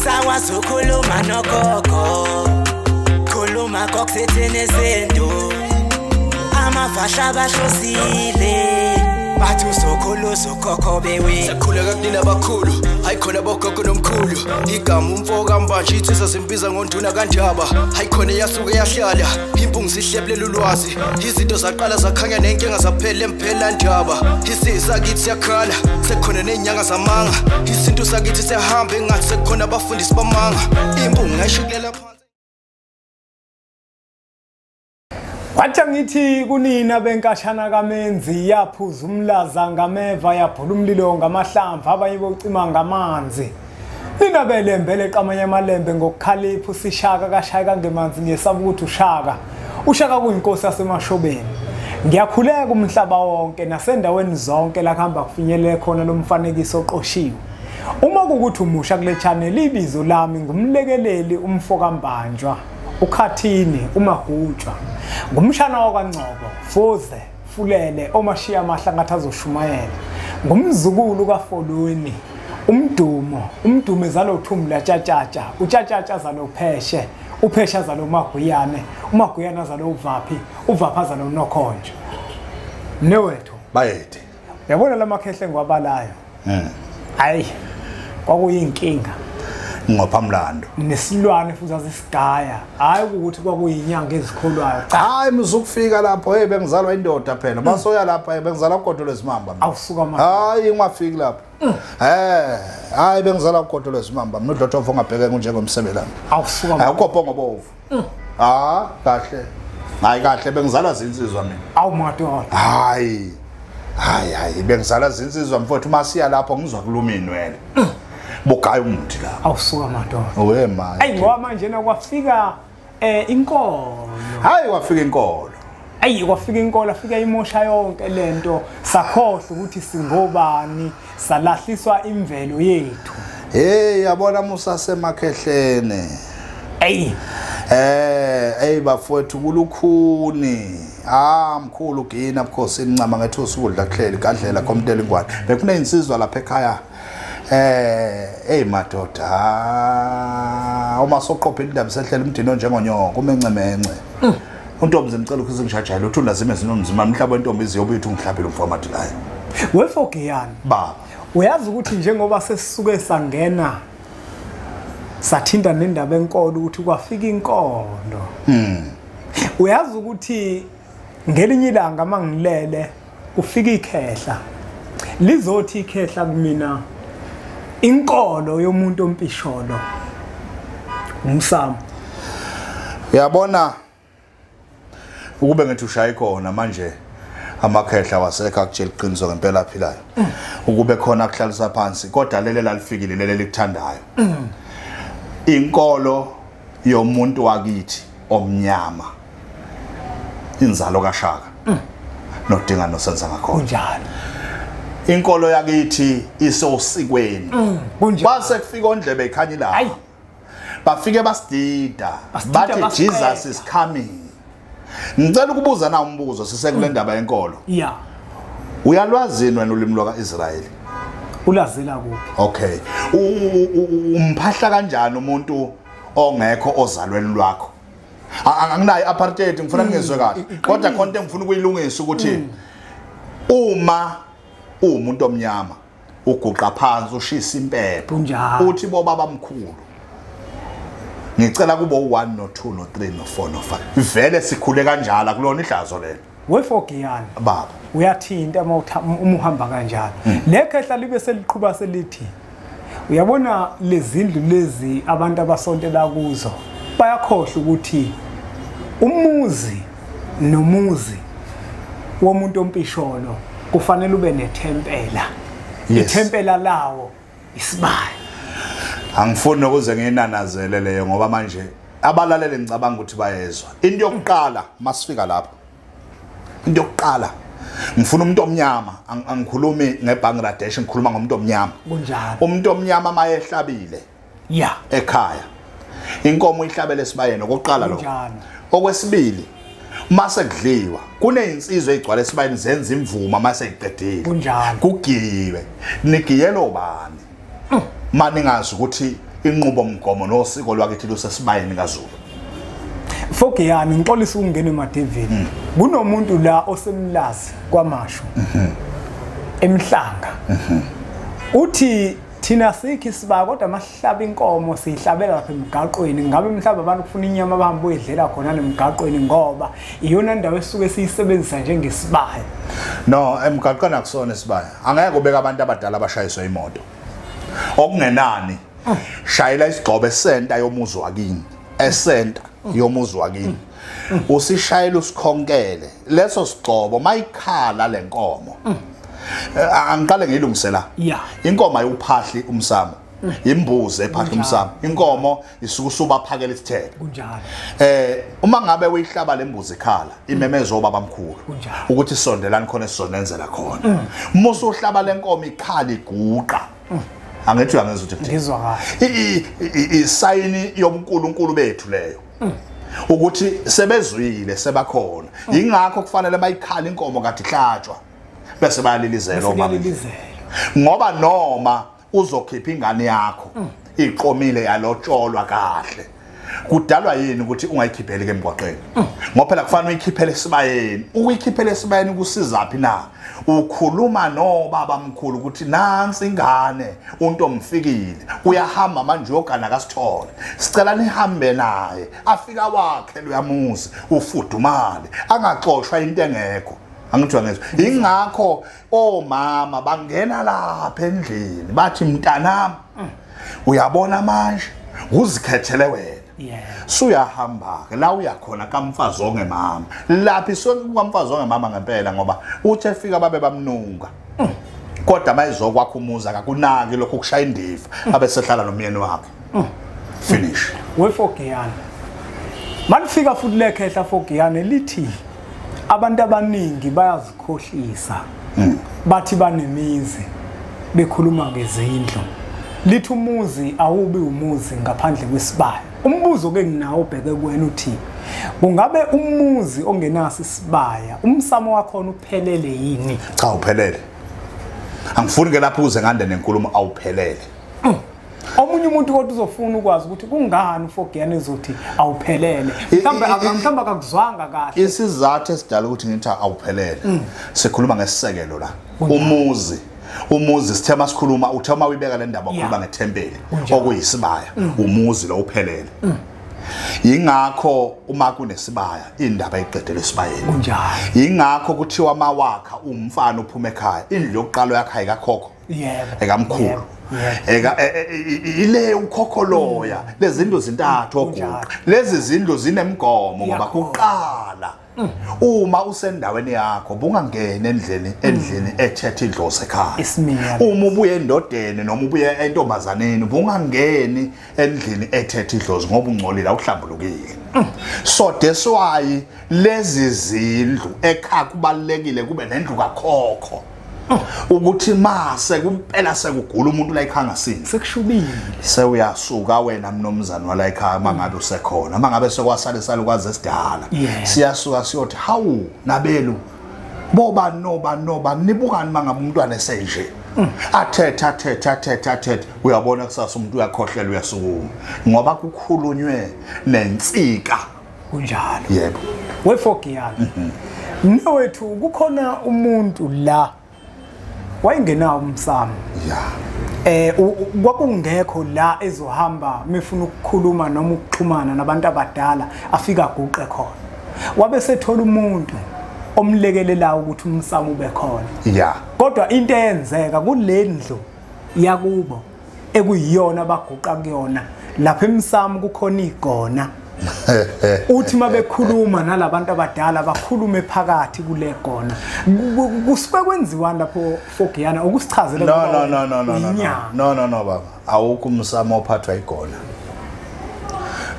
Sakwazi ukukhuluma nogogo, khuluma kokusithini izinto. Amafasha bahlosile, bathi uzokhulu ukhokho bewe. Sakhuleka kunina abakhulu, hayi khona bogogo nomkhulu. Igama umfo kaMbanje insizwa zimbiza ngonduna kaNdaba. Hayi khona yasuke yahlala, impungu zihlebulela ulwazi. Izinto zaqala zakhanya nenkinga zaphela emphela ndaba. Isizwe sakithi siyakhala, sekukhona nezinyanga zamanga. Isintu sakithi siyahamba engathi sekukhona abafundisi bamanga. Impungu ngayishukulela phansi. Wathi ngithi kunina benkashana kaMenzi, yaphuza umlaza ngameva, yabhula umlilo ngamahlamvu, abanye bocima ngamanzi. Nina belembele qamanye amalembe ngokukhalipha usishaka kashaya kangemanzi, ngiyesaba ukuthi ushaka. Ushaka kuyinkosi yasemashobeni. Ngiyakhuleka umhlaba wonke nasendaweni zonke la kuhamba kufinyelele khona lo mfanekiso oqoshiwe. Uma kukuthi umusha kule channel, ibizo lami ngumlekeleli umfo kaMbanjwa, uKhathini uMagutshwa, ngumshana wakwaNgcobo, Fuze Fulele omashiya amahlangathi azoshumayela, ngumzukulu kaFolweni, umdumo umdume zalothumla tshatshatsha, utshatshatsha zalopheshe, uphesha zalomaguyane, umaguyane zalovaphi, uvapha zalonokhonjo. Mnewethu bayede, uyabona lamakhehle ngiwabalayo, hayi kwakuyinkinga ngophamlando nesilwane futhi azisigaya, hayi ukuthi kwakuyinyanga ezikholwayo. Hayi muzukufika lapho, hey bengizalwa indoda phela masoya lapha, bengizalwa ugodo lwezimamba. Awusuka manje. Hayi ungafiki lapho. Hayi bengizalwa ugodo lwezimamba mina, udlothovo ongabheke njengomsebelana. Awusuka manje. Awukho ngobovu. Ah kahle. Hayi kahle bengizalwa zinsizwa mina. Awu madoda. Hayi. Hayi hayi bengizalwa zinsizwa mfowethu, masiya lapho ngizwa kuluma inwele. Bugaya umuthi la. Awusuka madoda. Owe manje. Ayi ngoba manje na kwafika inkolo. Hayi kwafika inkolo. Ayi kwafika inkolo, afika imosha yonke lento, sakhohlwa ukuthi singobani, salahliswa imvelo yethu. Hey yabona Musa semakhehlene. Ayi. Hey bafowethu kulukhuni. Ah mkhulu gina bukhosini ncama ngethusa ukudla kuhleli gadlela komtela ingwane. Bekunezinsizwa lapha ekhaya. Hey madoda, uma soqopha indaba sehlela umdino njengonyoko umencemenxe. Untombi zimcela ukuthi ngishajayele uthi unazime zinomzima umhlaba wentombi iziyobuye ungihlabile umfomati layo. Wefogiyana baba, uyazi ukuthi njengoba sesisuke sangena sathinta nendaba enkolo ukuthi kwafika inkolo. Uyazi ukuthi ngelinye ilanga mangilele kufika ikhehla. Lizothi ikhehla kumina, inkolo yomuntu ompisholo umsamo. Uyabona ukube ngithi ushaye khona manje amakhehla wasekho akutshela iqiniso ngempela aphilayo. Ukube khona kuhlalisa phansi kodwa lele lalifikile lele likuthandayo. Inkolo yomuntu wakithi omnyama, inzalo kaShaka nodinga nosenza ngakhona. Kunjalo. Inkolo yakithi isosikweni. Base kufika ondlebe ekhanya la. Bafike basidida, bathi Jesus is coming. Ngicela ukubuza na umbuzo sisekule ndaba yenkolo. Yeah. Uyalwazi wena ulimi lwakaIsrayeli? Ulazela kuphi? Okay. Umphahla kanjani umuntu ongekho ozalweni lwakho? Anginayo apartheid, ngifuna ngizwe kahle. Kodwa khona into engifuna ukuyilungisa ukuthi uma umuntu omnyama uguqa phansi ushisa impepho uthi bobaba mkhulu ngicela kube u1 no 2 no 3 no 4 no 5, vele sikhule kanjalo kulona ihlazo lelo. Wefogiyana baba, uyathinta uma uhamba kanjalo. Lekhehla libe seliqhuba selithi uyabona lezindlu lezi abantu abasontela kuzo bayakhohlwa ukuthi umuzi nomuzi womuntu ompisholo kufanele ube nethempela. Ithempela lawo isibaya. Angifuni ukuze nginanazele leyo ngoba manje abalaleli ngicabanga ukuthi bayezwa. Into yokuqala masifika lapho, into yokuqala ngifuna umuntu omnyama, angikhulumi ngeBangladesh, ngikhuluma ngomuntu omnyama. Kunjalo. Umuntu omnyama mayehlabile ekhaya, inkomo ihlabele esibayeni okokuqala lokho. Okwesibili mase kudliwa kunezinsizwa ezigcwala esibayeni zenza imvuma mase iqedile kugiwe nigiyelo bani maningazi ukuthi inqubo mgomo nosiko lwakithi lusesibayeni kaZulu. Fogiyani, ngixolisa ukungena emadevini. Kunomuntu la osemlazi kwaMashu emhlanga. Uthi thina sikho isibaya kodwa mahlaba inkomo siyihlabela lapha emgaqweni. Ngabe mhlawumbe abantu kufuna inyama bahambe uyidlela khona nemgaqweni ngoba iyona ndawo esuke siyisebenzisa njengesibaya. No, emgaqweni akusona isibaya. Angeke ubeka abantu abadala abashayiswa imoto. Okungenani shayela isigxobo esenta yomuzi wakini, esenta yomuzi wakini. Usishayela usikhonkele leso sigxobo mayikhala lenkomo. Angiqale ngilungisela. Inkomo ayiwuphahli umsamo. Imbuzi ephahla umsamo. Inkomo isuka usubaphakela isithelo. Kunjalo. Uma ngabe uyihlaba lembuzi ikhala, imemezo obaba mkhulu ukuthi sondelani khona esizonenzela khona. Uma usuhlaba lenkomo ikhala iguqa. Angithi uyangizwa ukuthi ngizwa kahle. Isayini yobuNkulunkulu bethu leyo. Ukuthi sebezwile sebakhona. Ingakho kufanele bayikhala inkomo kade ihlatshwa. Bese bayalilizela omama. Ngoba noma uzokhipha ingane yakho iqomile yalotsholwa kahle, kudalwa yini ukuthi ungayikhipheli ke emgwaqeni? Ngoba phela kufanele uyikhiphele esibayeni. Ukuyikhiphela esibayeni kusizaphi na? Ukhuluma nobaba mkhulu ukuthi nansi ingane untomfikile uyahamba manje uyogana kaSithole, sicela nihambe naye afika wakhe loyamuzi ufudumale angaxoshwa into engekho. Angithi uyangizwa. Ingakho omama bangena lapha endlini bathi mntanami uyabona manje uzikhethele wena. Suyahamba ke la uyakhona kamfazi ongemama. Lapha isuke kamfazi ongemama ngempela ngoba uthi efika babe bamnunga. Kodwa mayizokwakha umuzi akakunaki lokho kushaya indiva abe sehlala nomyeni wakhe. Finish. Wefogiyana. Malifika futhi lekhehla Fogiyane lithi abantu abaningi bayazikhohlisa. Bathi banemizi bekhuluma ngezindlu. Lithi umuzi awubi umuzi ngaphandle kwesibaya. Umbuzo ke nginawo ubheke kuwena uthi kungabe umuzi ongenaso isibaya umsamo wakhona uphelele yini? Cha, uphelele. Angifuni ke lapho uze ngande nenkulumo, awuphelele. Omunye umuntu kodwa uzofuna ukwazi ukuthi kungani uFogiyane ezothi awuphelele. Mhlawumbe akakuzwanga kahle. Isizathu esidala ukuthi ngithi awuphelele, sikhuluma ngesisekelo la. Umuzi sithe masikhuluma uthe uma uyibeka le ndaba ukhuluma ngethempeli okuyisibaya, umuzi lo uphelele. Ingakho uma kunesibaya indaba iqedele esibayeni. Kunjalo. Ingakho kuthiwa mawakha umfana uphuma ekhaya, indlu yokuqala yakha ekakhokho. Yebo. Ekamkhulu. Eka ile ukhokho loya lezi zintathu oguqa. Lezi zindlu zinemgomo ngoba kuqala uma usendaweni yakho bungangena endlini ethethe idlozi ekhaya. Uma ubuye endodeni noma ubuye entombazaneni bungangeni endlini ethethe idlozi ngoba ungcolile awuhlambulukile. So that's why lezi zindlu ekhaya kubalekile kube nendlu kakhokho. Ukuthi mase kumpela sekugula umuntu la ekhaya ngasini sekushubile sewuyasuka wena mnomzana wala ekhaya mangabe usekhona mangabe sekwasale salukwazi esidala siyasuka siyothi hawu nabelu boba noba noba nibukani mangabe umntwana esenje athethe uyabona kusasa umuntu uyakhohlela uyasukuma ngoba kukhulunywe nensika. Kunjalo. Yebo. Wefogiyana mnewethu kukhona umuntu la wayengenawo umsamo. Kwakungekho la ezohamba mefuna ukukhuluma noma ukuxhumana nabantu abadala afika guqe khona. Wabe sethola umuntu omlekelelayo ukuthi umsamo ube khona. Kodwa into eyenzeka kulendlu yakubo ekuyiyona baguqa kuyona lapha emsamo kukhona igona. Uthi mabekhuluma nalabantu abadala bakhulume phakathi kule gona. Kusuke kwenziwani lapho Fogiyana ukusichazela? No baba, awukho umsamo ophathwa igona.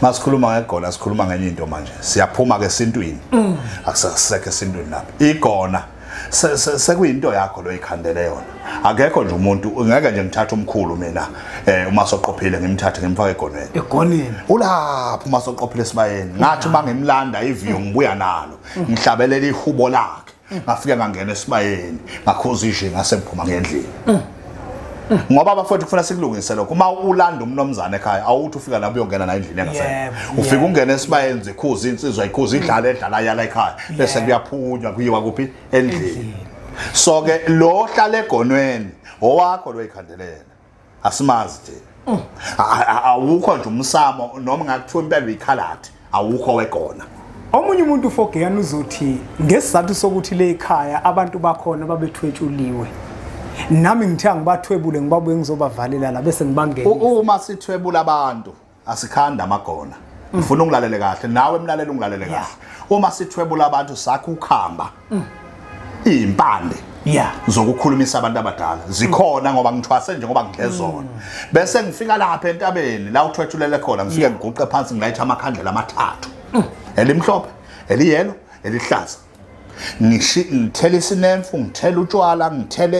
Masikhuluma ngegona sikhuluma ngenye into manje. Siyaphuma ke esintwini. Akusasekho esintwini lapha. Igona sekuyinto yakho lo ikhandele yona. Akekho nje umuntu ngeke nje ngithathe umkhulu mina uma soqophile ngimthathe ngimfake egonweni. Egoneni. Ulapho uma soqophile esibayeni. Ngathi mangimlanda iviyo ngibuya nalo. Ngihlabelela ihubo lakhe. Ngafika ngangena esibayeni, ngakhoza ije ngase ngiphuma ngendlini. Ngoba abafowethu kufuna sikulungise lokho. Uma ulanda umnomzane ekhaya awuthi ufika lapho uyongena naye endlini engasele. Ufika ungene esibayeni zikhuza insizwa ikhuza idlala edlala yala ekhaya bese kuyaphunywa kuyiwa kuphi endlini. So ke lo hlala egonweni owakho lo ikhandelela asimazi thina. Awukho nje umsamo noma ngakuthiwa impela uyikhalathi awukho wegona. Omunye umuntu ufogeyana uzothi ngesizathu sokuthi le ekhaya abantu bakhona babethwetshuliwe. Nami ngithe angibathwebule ngibabuye ngizobavalela la bese ngibangena. Uma sithwebula abantu asikhanda amagona. Ngifuna ungilalele kahle nawe emlaleli ungilalele kahle. Uma sithwebula abantu sakho ukhamba. Impande. Zokukhulumisa abantu abadala zikhona ngoba ngithwase nje ngoba ngidlezona. Bese ngifika lapha entabeni la uthwethulele khona ngifike ngiguqe phansi ngilayitha amakhandlela amathathu. Elimhlophe, eliyelo, elihlaza. Ngithele isinemfu, ngithele utshwala, ngithele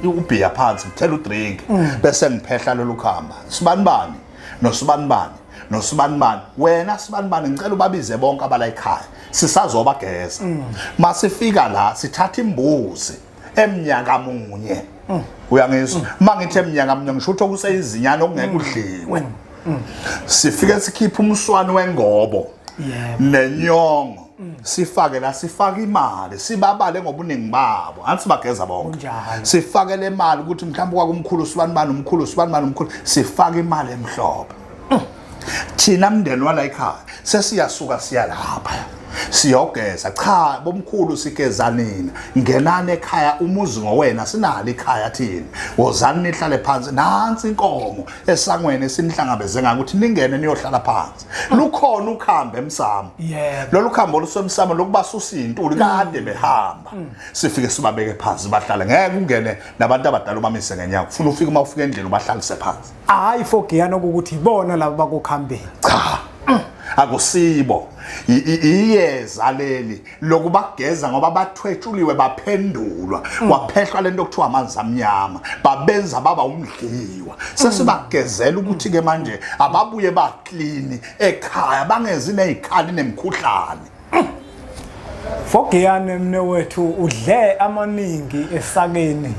ubhiya phansi, ngithele udrink bese ngiphehla lolu khamba. Sibanibani nosibanibani nosibanibani wena sibanibani ngicela ubabize bonke abala ekhaya sisazobageza. Masifika la sithatha imbuzi eminyaka munye. Uyangizwa? Mangithi eminyaka munye ngisho ukuthi okuseyizinyana okungeke udliwe. Sifike sikhipha umswani wengobo nenyongo sifake la sifake imali sibabale ngobuningi babo anti sibageza bonke sifake le mali ukuthi mhlawumbe kwakumkhulu sibanibani umkhulu sibanibani umkhulu sifake imali emhlophe. Thina mndeni wala ekhaya sesiyasuka siya lapha siyogeza. Cha bomkhulu sigeza nina, ngenani ekhaya umuzi ngowena sinalo ikhaya thina, wozani nihlale phansi nansi inkomo esangweni esinihlangabeze ngako ukuthi ningene niyohlala phansi. Lukhona ukhambe emsamo. Lolu khambo olusemsamo lokubasusa intuli kade behamba. Sifike sibabeke phansi bahlale, ngeke ungene nabantu abadala ubamise ngenyawo. Ufuna ufike uma ufika endlini ubahlalise phansi. Hayi fogeyana ukuthi ibona laba bakukhambeni. Cha. Akusibo iyeza leli lokubageza ngoba bathwetshuliwe baphendulwa kwaphehlwa lento okuthiwa amanzi amnyama babenza baba umdliwa. Sesibagezela ukuthi ke manje ababuye ba clean ekhaya bangezi nezikhali nemikhuhlane. Fogeyane mne wethu udle amaningi esakeni.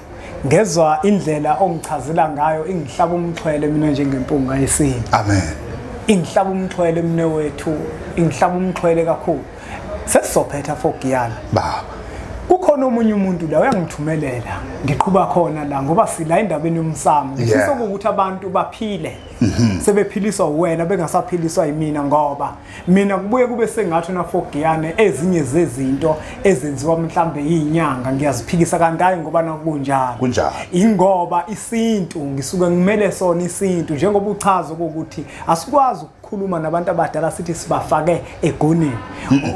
Ngezwa indlela ongichazela ngayo ingihlaba umxhwele mina njengempunga yesintu. Amen. Ingihlaba umxhwele mne wethu, ingihlaba umxhwele kakhulu. Sesizophetha Fogiyana. Baba. Kukhona omunye umuntu la uyangithumelela. Ngiqhuba khona la ngoba sila indabeni yomsamo. Ngifisa ukuthi abantu baphile. Sebephiliswa wena bengasaphiliswa yimina ngoba mina kubuye kube sengathi na Fogiyane ezinye zezinto ezenziwa mhlambe izinyanga ngiyaziphikisa kanti hayi ngoba nakunjalo. Kunjalo. Ingoba isintu ngisuke ngimele sona isintu njengoba uchaza ukuthi asikwazi ukukhuluma nabantu abadala sithi sibafake egoneni.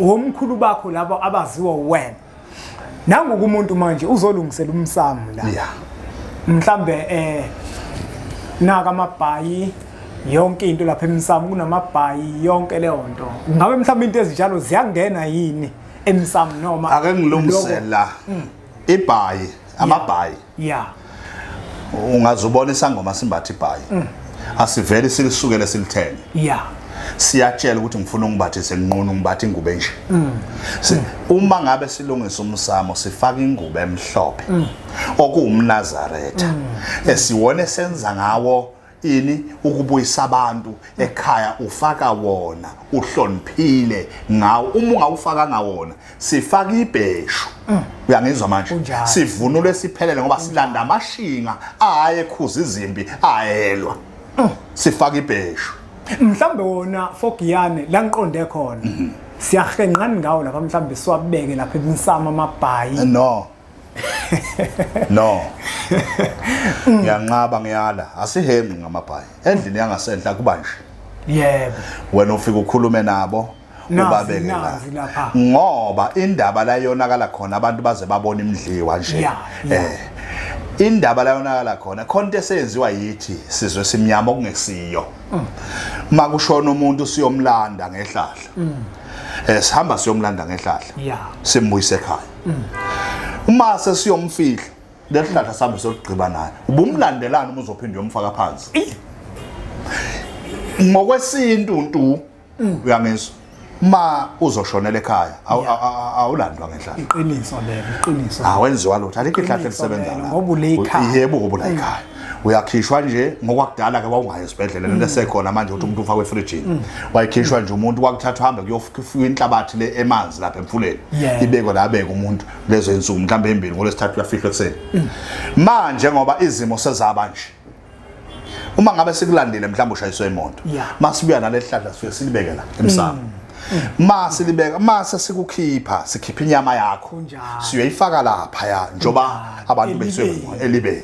Womkhulu bakho labo abaziwa wena. Nangu kumuntu manje uzolungisela umsamo la. Mhlambe naka amabhayi yonke into lapha emsamo kunamabhayi yonke leyo nto. Ngabe mhlambe into ezinjalo ziyangena yini emsamo noma ake ngilungisela ibhayi amabhayi. Ungazubona isangoma simbatha ibhayi. Asivele silisukele silithenge. Siyatshela ukuthi ngifuna ungibathise nginqunu ngibathe ingubo enje. Uma ngabe silungisa umsamo sifaka ingubo emhlophe okuwumNazaretha esiwone senza ngawo ini ukubuyisa abantu ekhaya. Ufaka wona uhloniphile ngawo. Uma ungawufaka ngawona sifaka ibheshu. Uyangizwa manje? Sivunule siphelele ngoba silanda amashinga aye ekhuza izimbi ayelwa. Sifaka ibheshu. Mhlambe wona Fogiyane la ngiqonde khona siyahenqani ngawo lapha mhlambe siwabeke lapha emsamo amabhayi. No. No. Ngiyanqaba ngiyala asihenqi ngamabhayi endlini yangasenhla kuba nje. Yebo. Wena ufika ukhulume nabo ubabeke la ngoba indaba la yonakala khona abantu baze babona imidliwa nje. Indaba la yonakala khona khonto esenziwa yithi sizwe simnyama okungesiyo. Makushona umuntu siyomlanda ngehlahla. Sihamba siyomlanda ngehlahla. Simbuyise ekhaya. Uma sesiyomfihla lesihlahla sambe sokugqiba naye ubumlandelana uma uzophinda uyomfaka phansi. Ngokwesintu ntu uyangizwa ma uzoshonela ekhaya awulandwa ngehlahla. Iqiniso lelo, iqiniso. Awenziwa lutho alikho ihlahla elisebenza la. Ngoba ule ekhaya. Yebo ngoba ule ekhaya. Uyakhishwa nje ngokwakudala ke wawungayo esibhedlela lento esekhona manje ukuthi umuntu ufakwe efrijini. Wayikhishwa nje umuntu kwakuthathwa hambe kuyofika inhlabathi le emanzi lapha emfuleni. Ibekwe la abeke umuntu lezo insuku mhlawumbe embili ngolesithathu uyafihlwa ekseni. Manje ngoba izimo sezaba nje, uma ngabe sikulandile mhlawumbe ushayiswe imoto, masibuya nalesihlahla sifike silibeke la emsamo. Masilibeka mase sikukhipha sikhipha inyama yakho siyoyifaka lapha ya njoba abantu besuke elibeni.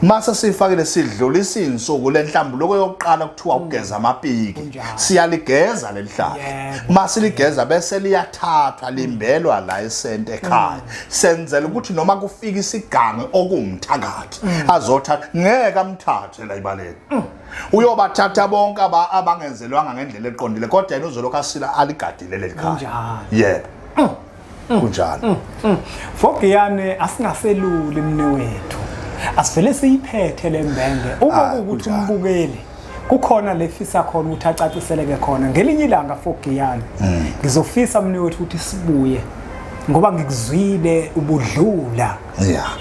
Mase sifakile sidlulisa insuku lenhlambuluko yokuqala kuthiwa ukugeza amapiki. Siyaligeza lelihlahla. Masiligeza bese liyathathwa limbelwa la esente ekhaya. Senzela ukuthi noma kufika isigange okumthakathi azothatha ngeke amthathe la ibaleni. Uyobathatha bonke abangenzelwanga ngendlela eqondile kodwa yena uzolokhu asila aligadile lelikhaya. Yebo. Kunjalo. Fogiyane asingaseluli mne wethu. Asivele siyiphethe lembenge uma ukuthi umbukeli kukhona lefisa khona ukuthi acaciseleke khona ngelinye ilanga Fogiyane. Ngizofisa mne wethu ukuthi sibuye ngoba ngikuzwile ubudlula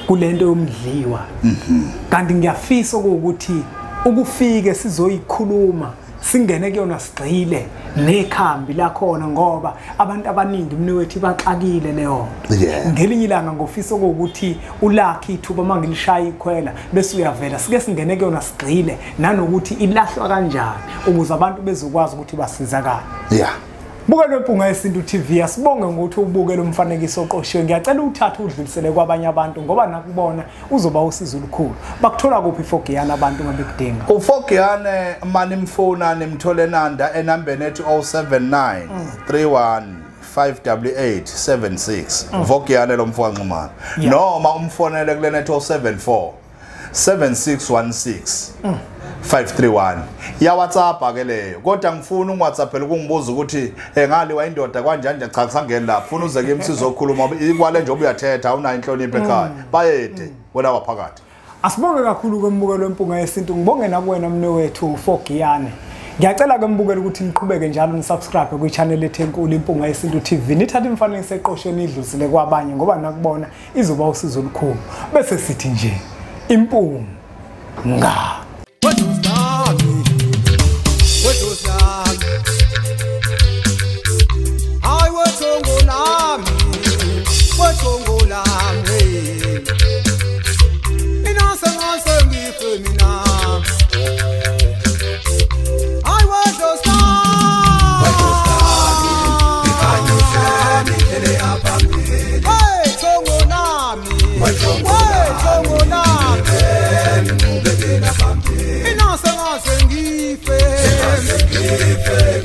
kulento yomdliwa. Kanti ngiyafisa ukuthi ukufike sizoyikhuluma singene kuyona sigxile nekhambi lakhona ngoba abantu abaningi mne wethu baxakile leyo nto. Ngelinye ilanga ngofisa ukuthi ulakhi ithuba mangilishaya ikhwela bese uyavela sike singene kuyona sigxile nanokuthi ilahlwa kanjani ukuze abantu bezokwazi ukuthi basizakale. Buka Mpunga Yesintu TV, asibonge ngokuthi ubuke lo mfanekiso oqoshiwe. Ngiyacela uthathe udlulisele kwabanye abantu ngoba nakubona uzoba usizo olukhulu. Bakuthola kuphi Fogiyane abantu ngabekudinga? UFogiyane manimfuna nimthole nanda enambeni ethi 079 31 588 76. Fogiyane lo mfo kaNxumalo. Noma umfonele kulena ethi 074 7616 531. Ya WhatsApp ke leyo. Kodwa ngifuna ungiWhatsAppele ukungibuza ukuthi ngaliwa indoda kanjani nje cha kusangeni lapha. Ufuna uze kimi sizokhuluma ikwale nje obuyathetha awunayo inhlonipho ekhaya. Bayede wena waphakathi. Asibonge kakhulu kwembukelo weMpunga Yesintu. Ngibonge nakuwena mne wethu Fogiyane. Ngiyacela ke mbukelo ukuthi niqhubeke njalo nisubscribe kwi-channel ethu enkulu Impunga Yesintu TV. Nithathe imifanekiso eqosheni idlulisele kwabanye ngoba nakubona izoba usizo olukhulu. Bese sithi nje impunga. Hey,